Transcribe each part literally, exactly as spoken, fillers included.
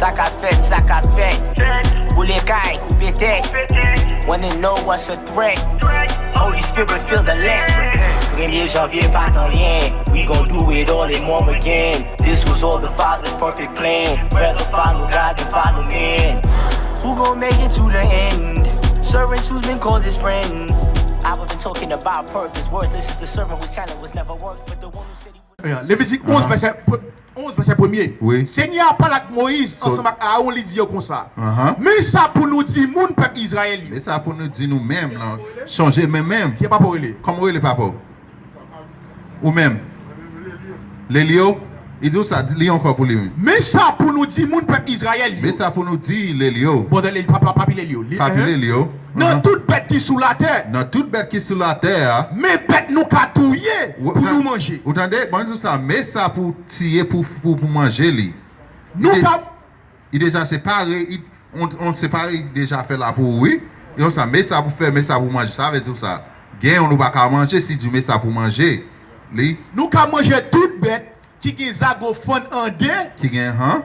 Sa k ap fèt, sa k ap fèt. Boule kay, koupe tèt. Wanna know what's a threat? Holy Spirit, feel the land. Premye janvye pa t anyen. We gon' do it all and more again. This was all the Father's perfect plan. Rather follow God than follow man. Who gon' make it to the end? Servants who's been called his friend. I've been talking about purpose. Worthless is the servant whose talent was never worked, but the one who said he would. Levitik onz, vèsè, onz, vèsè premye. Wi. Senyè a pale ak Moyiz ansanm ak Aawon, li di yo konsa, Men sa pou nou di moun pèp Izrayèl yo. Men sa pou nou di nou menm lan. Chonje men menm. Ki papa w rele? Kòman w rele papa w? Ou menm? Lelyo? Li di w sa, li ankò pou li menm. Men sa pou nou di moun pèp Izrayèl yo. Men sa pou nou di Lelyo. Brother Lelyo, papa, papi Lelyo. Li- Papi Lelyo. Nan tout bèt ki sou latè. Nan tout bèt ki sou latè a. Men bèt nou ka touye pou nou manje. Ou tande? Bon, di w sa, men sa pou tiye pou, pou, pou manje li. Nou ka Li deja separe, li, on, on separe, li deja fè la pou ou, wi. Yon sa, men sa pou fè, men sa pou manje. Sa vle di w sa. Gen yon nou pa ka manje, si di men sa pou manje. Li. Nou ka manje tout bèt ki gen zago fann an de. Ki gen, han?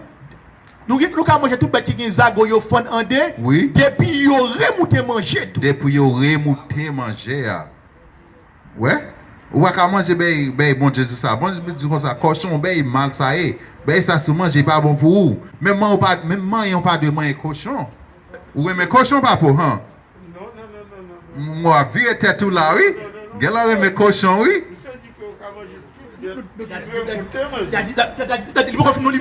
Nou, gen- nou ka manje tout bèt ki gen zago yo fann an de. Wi. Depi yo remoute manje tou. Depi yo remoute manje a. Wè? Ou pa ka manje bèy, bèy Bondye di sa. Bondye di konsa, kòchon, bèy mal sa ye. Bèy sa si w manje, li pa bon pou ou. Menm manyen w pa, menm manyen w pa dwe manyen kòchon. Ou renmen kòchon, papa w, han? M w ap vire tèt ou la, wi. Gen lè w renmen kòchon, wi. Daddy, daddy, daddy, daddy, li poko fin non li.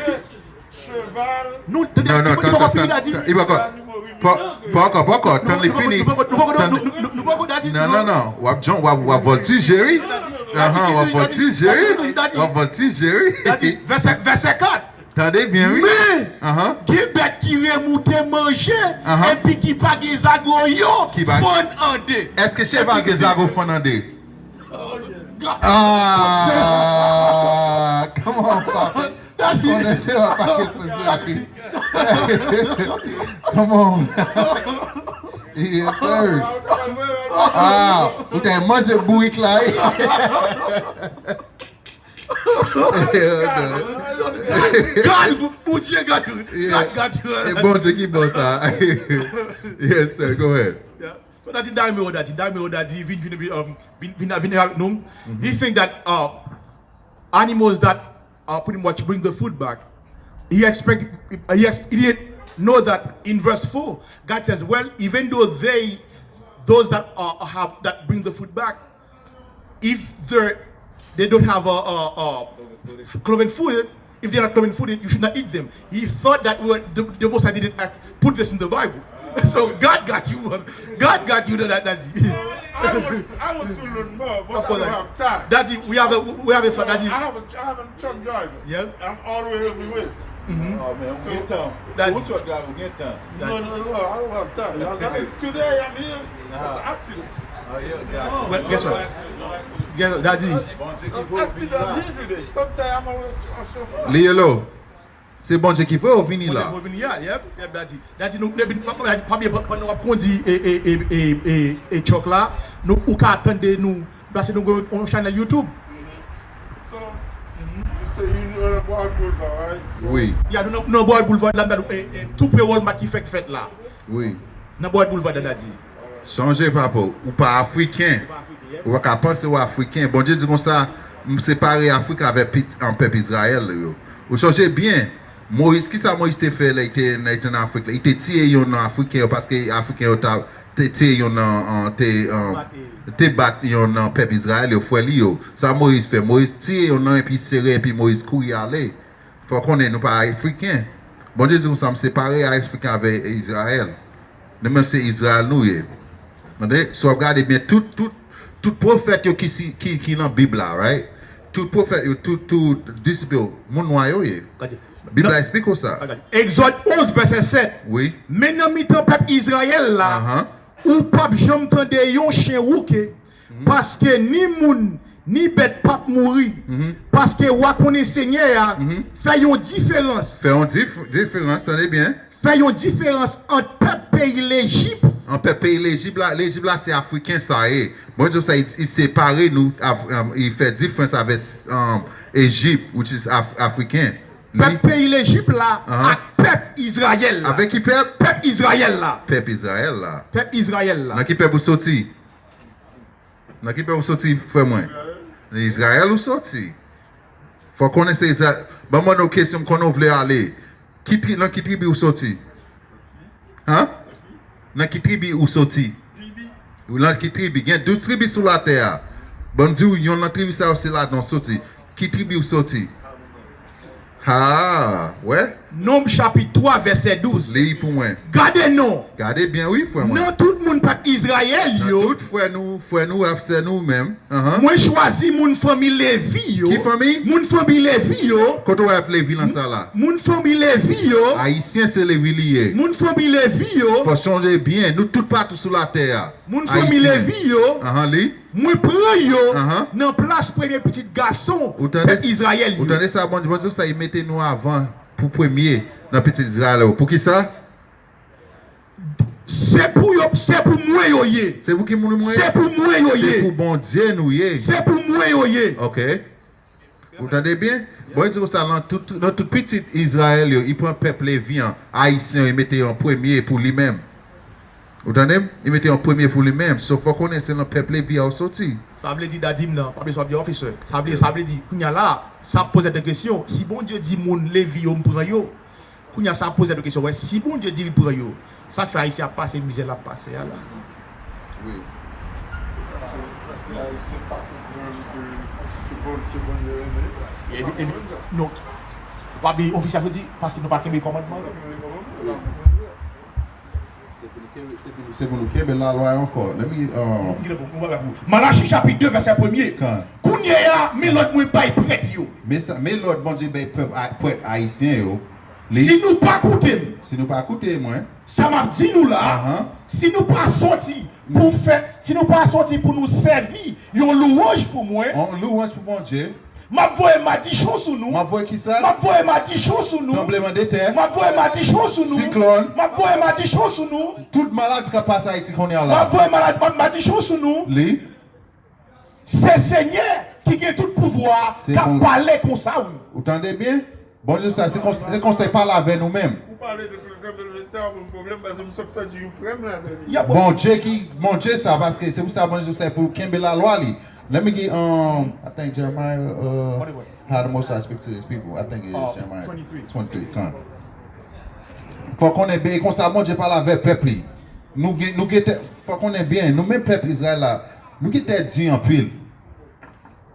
Non, non, tann, tann, tann, li poko. Poko, poko, tann li fini. Nou poko, nou poko, daddy. Non, non, non. W ap jan, w ap, w ap vòltije, wi. Ahan, w ap vòltije, wi. W ap vòltije, wi. Vèsè, vèsè kat. Tande byen, wi. Men, Ahan. Gen bèt ki remoute manje, Ahan. Epi ki pa gen zago yo fann an de. Èske cheval gen zago fann an de? Ah, come on, papa. Konnen se yon pakèt pou sa ki. Come on. Yes, sir. Ah, ou te manje bourik la, wi. Gad, Bondye, gad, gad, gad. E Bondye ki bon sa. Yes, sir. Go ahead. So dati, dati, dati, dati vin, vin, vin, um, vin, vin, vin avèk nou. He think that uh, animals that uh, pretty much bring the food back. He expect, he, ex, he didn't know that in verse four, God says, well, even though they, those that are, have that bring the food back, if they they don't have a, a, a cloven footed, if they're not cloven footed, you should not eat them. He thought that we were, the, the Most High didn't act, put this in the Bible. So God got you. God got you to that, that. I would, I would to learn more, but I don't have time. Daddy, we have a, we have a fun, Daddy. I have a, I have a truck driver. Yeah. I'm always everywhere. Oh, men, ou gen tan. Se ou truck driver, ou gen tan. No, no, no, I don't have time. Today I'm here. It's an accident. Well, guess what? Guess what, Daddy? Bondye ki fè w vini la. Accident every day. Sometimes I'm always on chauffeur. Li ye lo. Se Bondye ki fè w vini la. Vini ya, yep, yep, Daddy. Daddy, nou, nou, nou, pa bliye, pandan w ap kondi e, e, e, e, e, e truck la, nou, ou ka tande nou, paske nou gen yon chanèl YouTube. So, you say you know the Boyd Boulevard, right? So, Wi. Ya, nou nan, nou nan Boyd Boulevard la, e, e, tou pre Walmart ki fèk fèt la. Wi. Nan Boyd Boulevard la, Daddy. Sonje, papa, ou pa Afriken. Ou pa ka panse w Afriken. Bondye di konsa, m separe Afrik avèk pit, an pèp Izrayèl yo. Ou sonje byen, Moyiz, kisa Moyiz te fè lè li te, lè li te nan Afrik la? Li te tiye yonn nan Afriken yo, paske Afriken yo ta, te tiye yonn nan, an, te, an, te bat yonn nan pèp Izrayèl yo, frè li yo. Sa Moyiz fè? Moyiz tiye yonn nan epi sere, epi Moyiz kouri ale. Fò w konnen nou pa Afriken. Bondye di konsa, m separe Afriken avèk Izrayèl. Nou menm se Izrayèl nou ye. Tande? Si w ap gade byen, tout, tout, tout pwofèt yo ki, si, ki, ki nan Bib la, right? Tout pwofèt yo, tout, tout disip yo, moun nwa yo ye. Bib la eksplike w sa. Egzòd onz, vèsè sèt. Wi. Men nan mitan pèp Izrayèl la, Ahan. Ou p ap janm tande yon chen wouke, paske ni moun, ni bèt p ap mouri, paske w a konnen Senyè a fè yon diferans. Fè yon dif, diferans, tande byen. Fè yon diferans ant pèp peyi Lejip. An pèp peyi Lejip la, Lejip la se Afriken sa ye. Bondye sa, li, li separe nou, av, um, li fè diferans avèk, um, Ejip, which is Af, Afriken. Pèp peyi Lejip la Ahan. Ak pèp Izrayèl la. Avèk ki pèp? Pèp Izrayèl la. Pèp Izrayèl la. Pèp Izrayèl la. Nan ki pèp ou soti? Nan ki pèp ou soti, frè mwen? Nan Izrayèl ou soti. Fò konnen se Izrayèl. Ban mwen yon kesyon, m konnen w vle ale. Ki tri, nan ki tribi ou soti? Hein? Nan ki tribi ou soti? Nan ki tribi? Gen douz tribi sou latè a. Ban m di w, yon nan tribi sa yo se ladan w soti. Ki tribi ou soti? Ha, wè. Nonb chapit twa vèsè douz. Li pou mwen. Gade non. Gade byen wi, frè mwen. Nan tout moun pèp Izrayèl yo. Nan tout frè nou, frè nou, frè nou menm. Ahan. Mwen chwazi moun fanmi Levi yo. Ki fanmi? Moun fanmi Levi yo. Kote w ap Levi lan sa la? Moun fanmi Levi yo. Ayisyen se Levi li ye. Moun fanmi Levi yo. Fò sonje byen, nou tout patou sou latè a. Moun fanmi Levi yo. Ahan, li. Mwen pran yo Ahan. Nan plas premye pitit gason Ou tande? Pèp Izrayèl Ou yo. Tande sa, Bondye, Bondye sa, li mete nou avan pou premye nan pitit Izrayèl yo. Pou ki sa? Se pou yo, se pou mwen yo ye. Se pou ki moun mwen ye? Se pou mwen yo Se ye. Pou Bondye nou ye. Se pou mwen yo ye. Ok. Ou tande byen? Bondye di konsa, nan tout, nan tout pitit Izrayèl yo, li pran pèp Levi an, Ayisyen yo, li mete yo an premye pou li menm. Ou tande m? Li mete yo an premye pou li menm. So, fò konnen se nan pèp Levi a ou soti. Sa vle di dadi m nan, pa bezwen ap di officer. Sa vle, sa vle di, kounye a la, sa ap poze de kesyon. Si Bondye di moun Levi yo, m pran yo, kounye a sa ap poze de kesyon. Wè, si Bondye di l pran yo, sa k fè Ayisyen ap pase mizè l ap pase a la? Wi. Paske, paske Ayisyen pa konprann ke, ke Bondye, ke Bondye renmen yo. Epi, epi, non, w ap di ofisye ap di, paske nou pa kenbe kòmandman yo. Se pou nou kenbe, se pou nou, se pou nou kenbe lalwa yo ankò. Let me, um, Malachi chapit de vèsè premye. Kan? Kounye a, men lòd mwen bay prèt yo. Men sa, men lòd Bondye bay pèp, a- prèt ayisyen yo. Li- Si nou pa koute m, Si nou pa koute mwen, sa m ap di nou la, Ahan. Si nou pa soti pou fè, si nou pa soti pou nou sèvi yon louwanj pou mwen, on louwanj pou Bondye. M ap voye madichon sou nou. M ap voye ki sa? M ap voye madichon sou nou. Tranbleman de tè. M ap voye madichon sou nou. Siklòn. M ap voye madichon sou nou. Tout maladi k ap pase Ayiti kounye a M la. ap voye malad, ma- madichon sou nou. Li. Se Senyè ki gen tout pouvwa Se k ap kon- pale konsa wi. Ou tande byen? Bondye sa, se kons- se konsèy pale avè nou menm. Ou pale de Tranbleman de tè, ou gen pwoblèm, paske m sot pèdi yon frè m la, men li. Y ap- Bondye ki, Bondye sa, paske se pou sa Bondye sa pou kenbe lalwa li. Let me get, um, I think Jeremiah, uh, how the Most High speak to his people. I think it's Uh, Jeremiah twenty-three. twenty-three, kan. Fò konnen byen, e konsa Bondye pale avè pèp li. Nou gen, nou gen tè, fò konnen byen, nou menm pèp Izrayèl la, nou gen tè di anpil.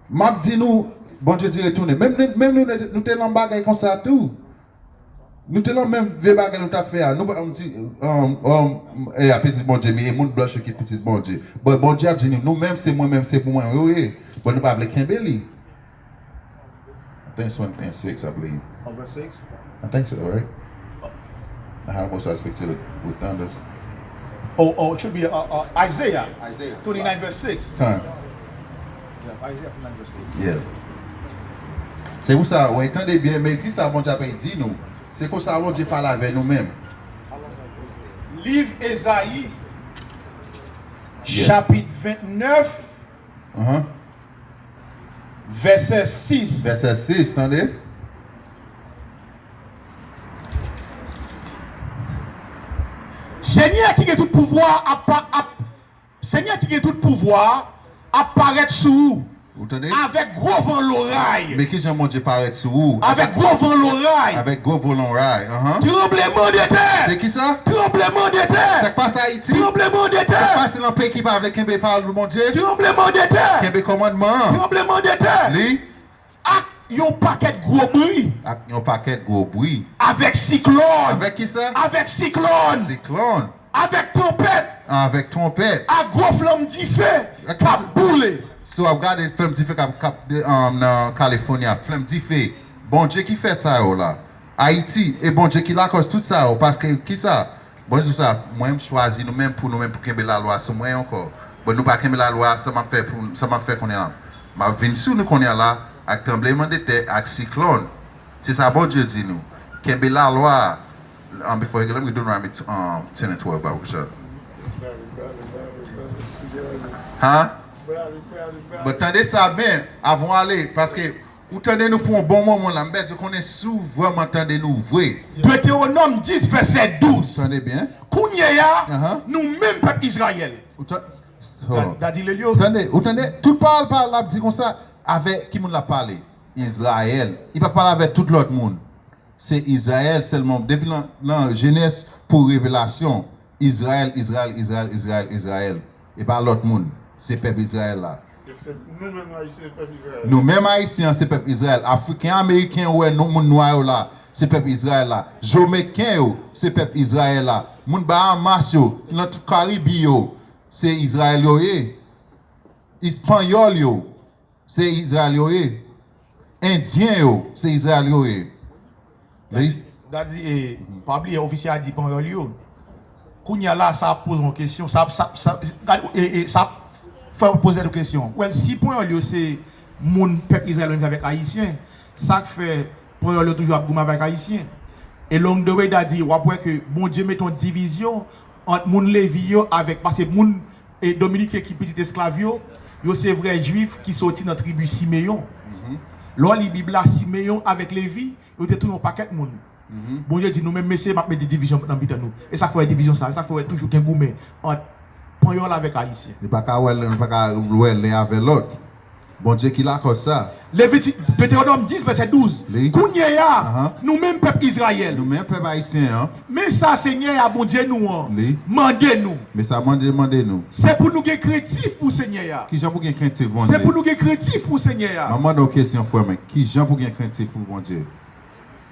M ap di nou, Bondye di retounen. Menm, menm nou, nou te nan bagay konsa tou. Nou te nan menm vye bagay nou t ap fè a. Nou pa di, um, um, e a pitit Bondye, men e moun blanch yo ki pitit Bondye. Bon, Bondye ap di nou, nou menm se mwen menm, se pou mwen yo ye. Bon, nou pa vle kenbe li. I think it's twenty-six, I believe. Over six. I think so, right? I had almost expected it with thunders. Oh, oh, it should be uh, uh, Isaiah Isaiah. twenty-nine verse six. Kan? Yeah, Isaiah twenty-nine verse six. Yeah. Se pou sa, wè, tande byen, men ki sa Bondye ap di nou? Se konsa Bondye pale avè nou menm. Liv Ezayi, Yeah. chapit vennèf, Uh-huh. vèsè sis. Vèsè sis, tande? Senyè ki gen tout pouvwa ap, pa- ap Senyè ki gen tout pouvwa ap parèt sou ou Ou tande? Avèk gwo van loray. Men ki jan Bondye parèt sou ou? Avèk gwo van loray. Avèk gwo van loray, uh-huh. Tranbleman de tè. Se ki sa? Tranbleman de tè. Sa k pase Ayiti? Tranbleman de tè. Sa k pase nan peyi ki pa vle kenbe pawòl Bondye? Tranbleman de tè. Kenbe kòmandman an. Tranbleman de tè. Li? Ak yon pakèt gwo bri. Ak yon pakèt gwo bri. Avèk siklòn. Avèk ki sa? Avèk siklòn. Siklòn. Avèk tonpèt. Avèk twonpèt. Ak gwo flanm dife Ak k ap boule. Si w ap gade flanm dife k ap, k ap de, um, nan California, flanm dife. Bondye ki fè sa yo la. Ayiti, e Bondye ki lakòz tout sa yo. Paske ki sa? Bondye di sa, mwen m chwazi nou menm pou nou menm pou kenbe lalwa sou mwen ankò. Bon, nou pa kenbe lalwa, sa m ap fè pou, sa m ap fè kounye a. M ap vin sou nou kounye a la, ak tranbleman de tè, ak siklòn. Se sa Bondye di nou. Kenbe lalwa. Um, before you let me do around um, ten and twelve, Bible Sharp. Hein? But tande sa byen, avan w ale, paske Ou tande nou pou yon bon moman la, m bezwen konnen si w vrèman tande nou vre. Deutéronome dix, verset douze. Tande byen. Kounye a, Ahan. nou menm pèp Izrayèl. Ou ta- hold on. Daddy Lelio. Tande, ou tande, tout pawòl pa l ap di konsa, avè ki moun l ap pale? Izrayèl. Li pa pale avè tout lòt moun. Se Izrayèl sèlman. Depi nan, nan Jenès pou Revelasyon, Izrayèl, Izrayèl, Izrayèl, Izrayèl, Izrayèl. E pa lòt moun. Se pèp Izrayèl la. E se nou menm Ayisyen, pèp Izrayèl. Nou menm Ayisyen an, se pèp Izrayèl. Afriken Ameriken yo wè nou, moun nwa yo la, se pèp Izrayèl la. Jamaiken yo, se pèp Izrayèl la. Moun Bahamas yo, nan tout Karibi yo, se Izrayèl yo ye. Espanyòl yo, se Izrayèl yo ye. Endyen yo, se Izrayèl yo ye. Wi. Daddy, eh, pa bliye, ofisye a di panyòl yo. Kounye a la, sa ap poze yon kesyon. Sa, sa, sa, gade, eh, eh, sa ap fè w poze yon kesyon. Well, si panyòl yo se moun pèp Izrayèl menm jan avèk Ayisyen, sa k fè panyòl yo toujou ap goumen avèk Ayisyen? E along the way, Daddy, w ap wè ke Bondye mete yon divizyon ant moun Levi yo avèk, paske moun e Dominiken ki pitit esklav yo, yo se vrè Jwif ki soti nan tribi Simeyon. Lè w li Bib la, Simeyon avèk Levi, yo te touye yon pakèt moun. Bondye di, nou menm mesye, m ap mete divizyon nan mitan nou. E sa k fè w wè divizyon sa, e sa k fè w wè toujou gen goumen ant panyòl avèk Ayisyen. Nou pa ka wè, nou pa ka wè len avè lòt. Bondye ki lakòz sa. Leviti, Deutéronome dix, verset douze. Li. Kounye a, Ahan. nou menm pèp Izrayèl. Nou menm pèp ayisyen an. Men sa Senyè a, Bondye nou an, Li. mande nou. Men sa Bondye mande nou. Se pou nou gen krentif pou Senyè a. Kijan pou gen krentif Se Bondye? Pou nou gen krentif pou Senyè a. M ap mande w kesyon, frè mwen. Kijan pou gen krentif pou Bondye?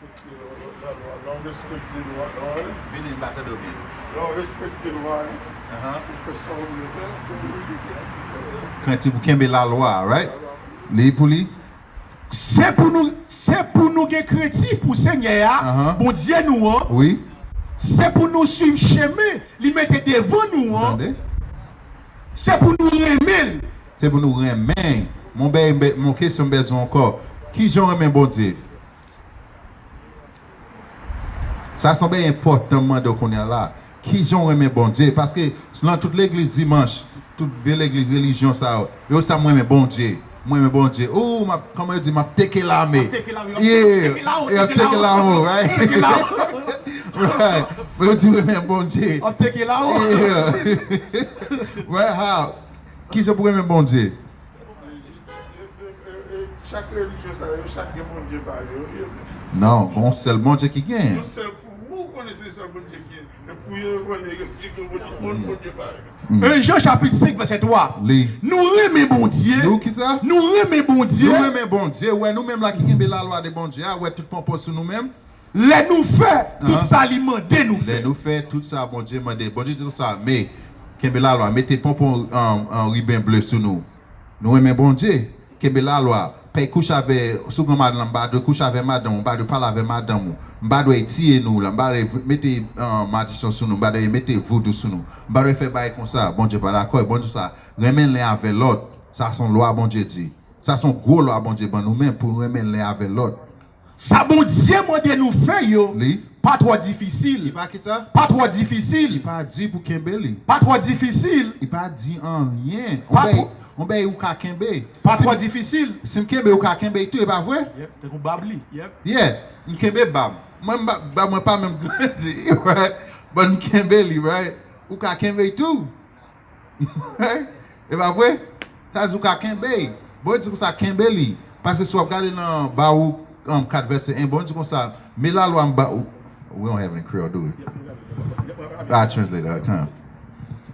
Lè w respekte lwa, lè w Vini, m pa tande w byen. Lè w respekte lwa, ou fè sa w vle fè. Krentif pou kenbe lalwa, right? Li pou li. Se pou nou, se pou nou gen krentif pou Senyè a, Ahan. Bondye nou an. Wi. Se pou nou swiv chemen li mete devan nou an. Tande? Se pou nou renmen l. Se pou nou renmen. Mon bèy, mon kesyon m bezwen ankò. Kijan w renmen Bondye? Sa se yon bagay enpòtan m mande w kounye a la. Kijan w renmen Bondye? Paske nan tout legliz dimanch, tout vye legliz relijyon sa yo, yo sa m renmen Bondye. M renmen Bondye. Ou, m ap, kòman yo di, m ap teke lame. Teke lame, yo Yeah. teke la o, Yo ap teke la o, right? Teke la o. Right. Men yo di renmen Bondye. Ap teke la o. Yeah. Right, how? Kijan pou renmen Bondye? Chak relijyon sa yo, chak gen Bondye pa yo. Non, gon sèl Bondye ki gen. Yon sèl pou ou konnen se sèl Bondye ki gen. Men pou yo konnen yo gen Bondye, bon Bondye pa yo. Un Jean chapitre cinq, verset trois. Li. Nou renmen Bondye. Nou ki sa? Nou renmen Bondye. Nou renmen Bondye. Wè, nou menm la ki kenbe lalwa de Bondye a, wè tout ponpon sou nou menm. Lè nou fè tout Ahan. Sa li mande nou Lè fè. Nou fè tout sa Bondye mande. Bondye di konsa, men, kenbe lalwa, mete ponpon an, an riben ble sou nou. Nou renmen Bondye, kenbe lalwa. Pè kouche avè, sou gran madanm, m pa dwe kouche avè madanm ou, m pa dwe pale avè madanm ou, m pa dwe tiye nou la, m pa dwe v- mete an, madisyon sou nou, m pa dwe mete voudou sou nou, m pa dwe fè bagay konsa. Bondye pa dakò, Bondye sa, renmen len avè lòt. Sa se yon lwa Bondye di. Sa se yon gwo lwa Bondye ban nou menm pou renmen len avè lòt. Sa Bondye mande nou fè yo, Li. Pa twò difisil. Li pa ki sa? Pa twò difisil. Li pa di pou kenbe li. Pa twò difisil. Li pa di anyen. Pa On bèy, twò- on bèy ou ka kenbe. Pa Si twò m- difisil. Si m kenbe ou ka kenbe tou, e pa vre? Yep, te kou bab li. Yep. Yeah, m kenbe bab. Mwen, m ba- bab mwen pa menm grandi. Right? But m kenbe li, right? Ou ka kenbe tou. Right? E pa vre? Sa di ou ka kenbe. Bon, di konsa kenbe li. Paske si w ap gade nan Bawouk, um, kat vèsè en, bon, di konsa, men lalwa m ba ou. We don't have any Creole, do we? I translate that, come.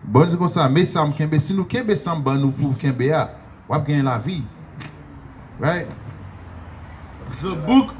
Bon, di konsa, men sa m kenbe. Si nou kenbe sa m ban nou pou kenbe a, w ap gen lavi. Right? The book,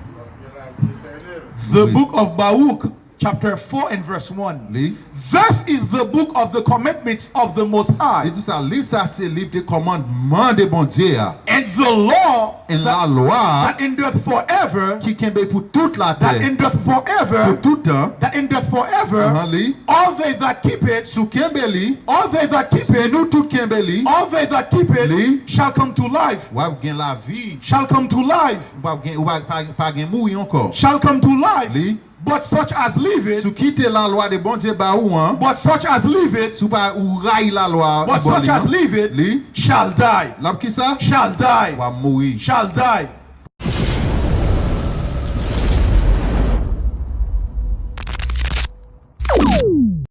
the book of Baruch, chapter four and verse one. Li. This is the book of the commandments of the Most High. Li di sa, liv sa se liv de kòmandman de Bondye a. And the law And that, lalwa that endureth forever, ki kenbe pou tout that latè. Endureth Pou forever, tout tan. That endureth forever, Ahan, li. All they that keep it, Si w kenbe li, all they that keep si it, nou tout kenbe li, all they that keep it, Li. Shall come to life, w ap gen lavi. Shall come to life, W ap gen, w ap pa, pa gen mouri ankò. Shall come to life, Li. But such as leave it, Si w kite lalwa de Bondye ba ou an, but such as leave it, si w pa ou rayi lalwa but bò such li as an, leave it, li, shall die. L ap ki sa? Shall die. W ap mouri. Shall die.